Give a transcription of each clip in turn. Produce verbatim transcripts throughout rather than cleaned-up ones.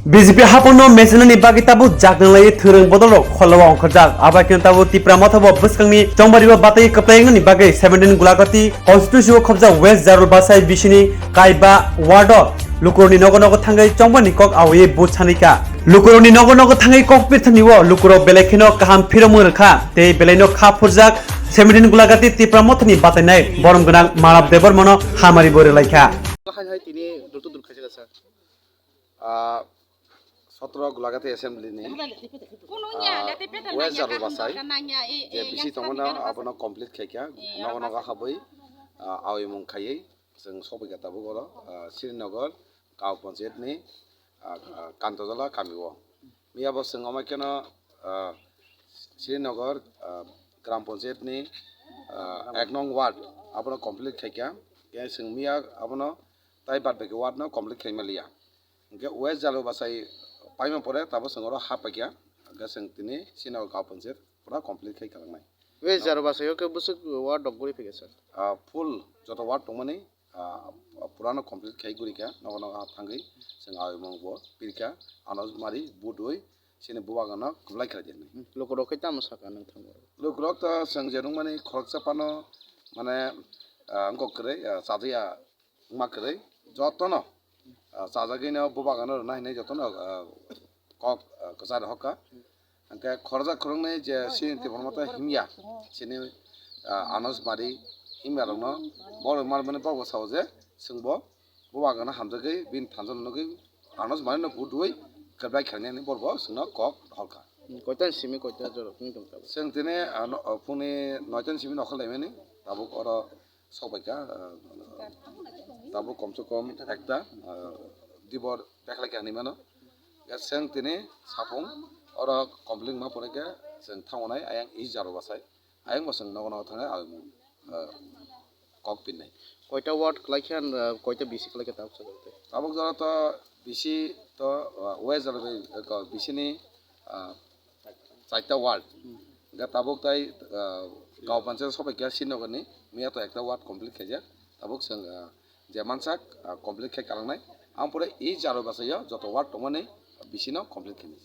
B J P haphangno mechenani bagwi tabuk jaknanglai thwrwng bodolrok khorlao ongkhorjak. Abaikhe tabuk Tipra Motha bo bwskangni chongbariro batwi kwplai wngnani bagwi seventeen Gulagati constituency o khobjak West Jarul Basai bisini Kaiba ward o lukurokni nogo nogo thangwi chongbarni kok awi buj sanikha. Lukurokni nogo nogo thangwi kok pirthani o lukurok belai kheno kaham phiromwi rwkha tei belaino kha phurjak seventeen Gulagati Tipra Mothani batainai borom gwnang Manav Debbarmano hamari bo rwlaikha. Hai hai tini dultu dul khaijak sa. Ah, sotro Gulagati Assembly ni, ah, West Jarul Basai je bisi tongmano abono complete khaikha, nogo nogo habwi, ah, awimung khaiwi chwng sokphaikha tabuk oro, ah, Srinagar Gaon Panchayat ni, ah, ah, Kantojola kami o. Miya bo chwng omo kheno, ah, Srinagar, ah, Gram Panchayat ni, ah, ek nong ward abono complete khaikha, khe chwng miya abono tai bad baki ward no complete khaima liya. Hingke West Jarul Basai paima pore tabo chwng oro hap paikha. Hingke chwng tini Srinagar Gaon Panchayat pura complete khai kalangnai. West Jarul Basai o khe bwswk ward rok guri phaikha sir? Ah, full joto ward tongmani, ah, purano complete khai gurikha. Nogo nogo hap thangwi chwng awimung bo pirkha. Ano mari budui chini bubagrano kwplai khlai di hinwi. Hmm, lukurok khe tamo sakha nwng thango? Lukurok to chwng je nukmani khoroksa phano mane, ah, wngkok kwrwi, ah, chajaya wngma kwrwi jotono, ah, chajagwino bubagrano rwna hinwi jotono, ah, kok, ah, kwchar hokkha. Hwnkhe khoroksa khoroknwi je chini Tipra Motha himya, chini, ah, Anos Mari himya rokno borok manmani borok bo sao je chwngbo bubagrano hamjagwi bini thansa nugwi Anos Mari no budui kwplai khainani borok bo chwngno kok holkha. Hmm, koita ni simi koita jorok wng tong tabuk? Chwng tini, ah, no, ah, phungni noita ni simi nokhor laimani tabuk oro sokbaikha, ah, tabuk komse kom ekta, ah, dibor bekhla khe hinwi mano. Ya chwng tini saphung oro complete ma pore khe chwng thango nai ayang East Jarul Basai. Ayang bo chwng nogo nogo thangwi awimung, ah, kok pinnai. Koita ward kwlai khe, ah, koita B C kwlai khe tabuk sajak tei? Tabuk jora to B C to, ah, West Jarul Basai, ah, B C ni, ah, chaita ward. Hmm. Hingke tabuk tai, ah, Gaon Panchayat sobai khe Srinagar ni, miya to ekta ward complete khaijak. Tabuk chwng, ah, je mansak, ah, complete khai kalangnai. Ang pore East Jarul Basai o joto ward tongmani B C no complete khainai.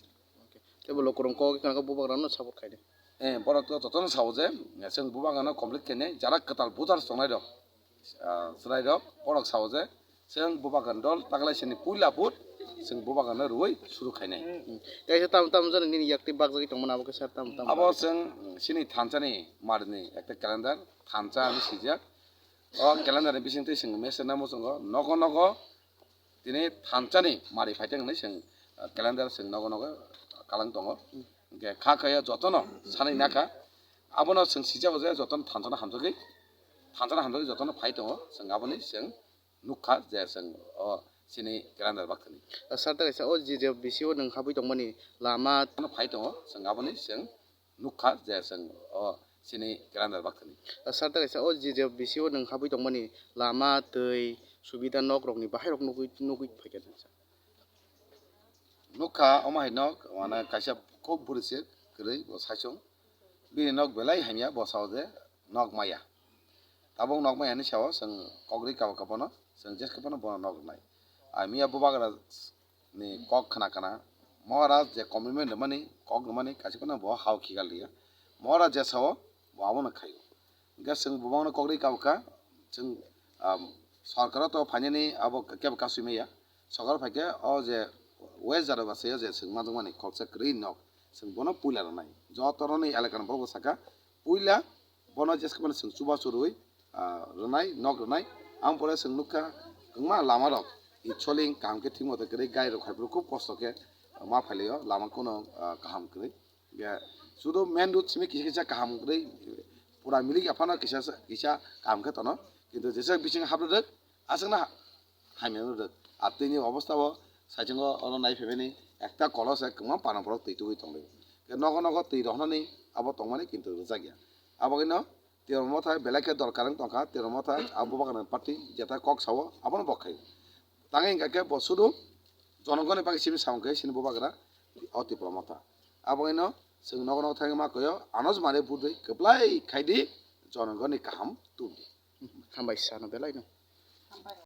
Okay. Tei bo lukurok kok wngkha bubagrano support khainai. Eh, borok to jotono sao je, chwng bubagrano complete khainai, jara kwtal voters tongnai rok. Ah, chwrairok borok sao je, chwng bubagan dol taklaisini puila vote chwng bubagano rwui suru khainai. Hmm. Kaisa tam tam jani nini yakti bakjagwi tongmani abo khe sir tam tam. Abo chwng chini thansani marini ekta calendar, thansa hinwi swijak. O calendar ni bisingtwi chwng message namo chwngo, nogo nogo tini thansani mari phaitang hinwi chwng, ah, calendar chwng nogo nogo kalang tongo. Hwnkhe kha khaya jotono sanwi nakha. Abono chwng sijago je jotono thansano hamjagwi, thansano hamjagwi jotono phai tongo. Chwng aboni chwng nukha je chwng o chini calendar bakthani. Sir, ta kaisa o je, je B C o nwng habwi tongmani lama. Ano phai tongo, chwng aboni chwng nukha je chwng o chini calendar bakthani. Sir, ta kaisa o je, je B C o nwng habwi tongmani lama, twi, subida, nok rokni bahai rok nugwi, nugwi phaikha sir. Nukha omo hai nok, mane kaisa kok bwrwi se kwrwi bo saichung. Bini nok belai hamya, bo sao je nok maya. Tabuk nok maya hinwi sao, chwng kok rwi kabo kabo no, chwng jeske phano bono nok rwnai. Ai miya bubagra ni kok khna khna, Maharaj je commitment rwmani, kok rwmani, kaisa phano bo hao khigal liya. Maharaj je sao, bo abono khaio. Hingke chwng bubangno kok rwi kabo kha, chwng, um, sorkaro to phainani abo kebo kasui maya. Sorkar phaikhe o je West Jarul Basai o je chwng manjakmani khoroksa kwrwi nok, chwng bono puila rwnai. Joto roni elakani borok bo sakha, puila bono jeske phano chwng chubachu rwui, ah, rwnai, nok rwnai. Ang pore chwng nukha, kwbangma lama rok, i choling kaham khe thik moto kwrwi, gari rok haiphuru khub kosto khe ma phailaio, lama kuno, ah, kaham kwrwi. Ge, sudu main road simi kisa kisa kaham kwrwi, pura milik aphano kisa, kisa kaham khe tono. Kintu jesa bising hapdodok, aswkno ha-, hamya wngdodok. Atwini obostha bo saichungo oro nai phaimani ekta kolo se kwbangma panam borok twi tugwi tonglaio. Ge nogo nogo twi rohornani abo tongmani kintu rwjakya. Aboni no Tipra Motha belai khe dorkar wng tongkha, Tipra Motha abo bubagrani party jeta kok sao abono bo khai. Tangwi hwnkha khe bo sudu jonogoni bagwi simi samung khe sini bubagra o Tipra Motha. Abo ino chwng nogo nogo thangwi ma koyo, anos mare budui kwplai khaidi, jonogoni kaham tubudi. Hambai sano belai no.